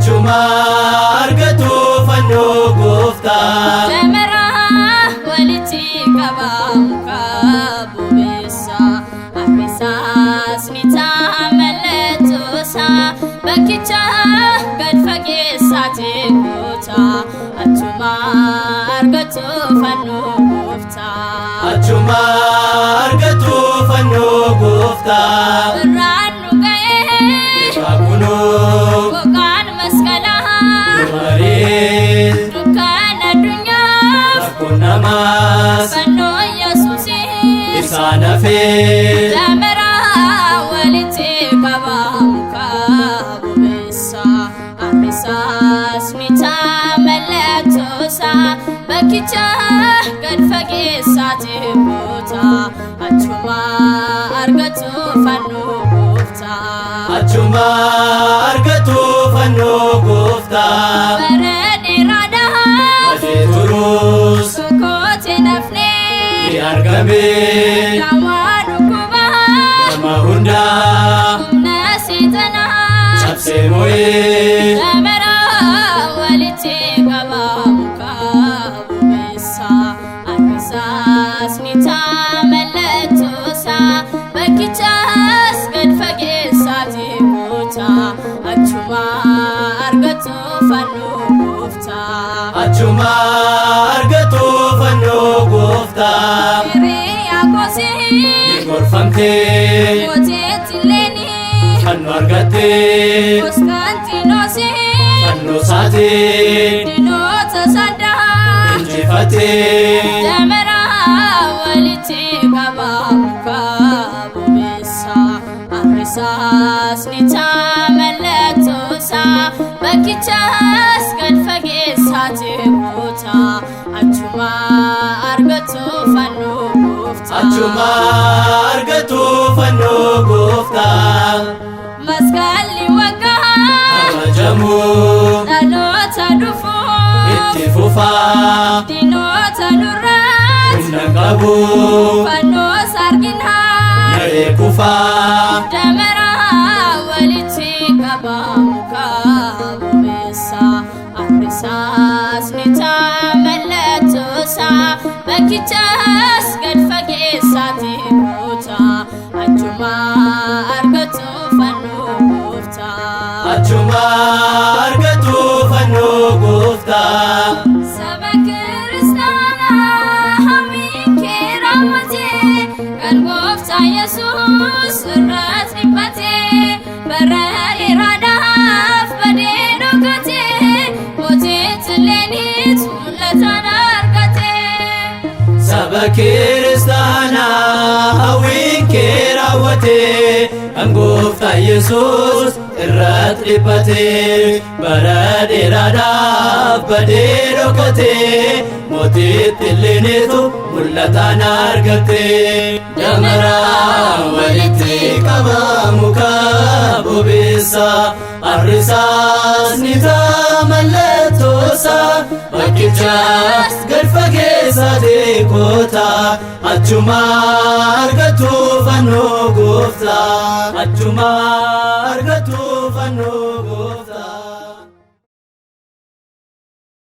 Achuma argatu fannoo gooftaa. Damaraa walitti qabaa muka bobeessa. Harrisaas ni ta'a mallattoosaa. Bakkicha gad fageessaati goota. Achuma argatu fannoo gooftaa. Achuma argatu fannoo gooftaa. Birraan nu ga'ee Waaqunoo gogaan masqalaa. Marii Dukkan addunyaaf rakkoon namaas fannoo Yesuusii. isaan hafee. Damaraa walitti qabaa muka bobeessa. Harrisaas ni ta'a mallattoosaa. Bakkicha gad fageessaati goota. Achuma argatu fannoo gooftaa. Achuma argatu fannoo gooftaa. Bara dheeraadhaaf Badee turus tokkotti nafnee. ni argame. Dawaa dhukkubaa Nama hundaa humna seexanaa. cabsee mo'ee. Damaraa walitti qabaa muka bobeessa. Harrisaas ni ta'a mallattoosaa. Bakkichaas gad fageessaati goota. Achuma argatu fannoo gooftaa. Achuma argatu fannoo gooftaa. Hiriyaa koosii Ni gorfamtee mootiitti leenii fannoo argattee Kostantiinoosii fannoo isaatiin diinota saddaa. injifattee. Damaraa walitti qabaa muka bobeessa. Harrisaas ni ta'a mallattoosaa. Bakkichaas gad fageessaati goota. Achuma argatu fannoo gooftaa. Achuma argatu fannoo gooftaa. Masqalli waggaa Kabajamu dhaloota dhufuuf itti fufaa diinota nurraas humna qabu fannoos arginaa. naree kufaa. Damaraa walitti qabaa muka bobeessa. Harrisaas ni ta'a mallattoosaa. Bakkichaas gad fageessaati goota. Achuma argatu fannoo gooftaa. Achuma argatu fannoo gooftaa. Saba kiristaanaa hawwiin kee raawwatee kan gooftaa Yesuus irratti dhiphatee bara dheeraadhaaf badee dhokatee mootichi Illeeniit mul'atan argate. Saba kiristaanaa hawwiin kee raawwatee kan gooftaa Yesuus irratti dhiphatee bara dheeraadhaaf badee dhokatee mootitti Illeeniitu mul'atan argate. Damaraa walitti qabaa muka bobeessa. Harrisaas ni ta'a mallattoosaa. Bakkichaas gad fageessaati koota. Achuma argatu fannoo gooftaa. Achuma argatu fannoo gooftaa.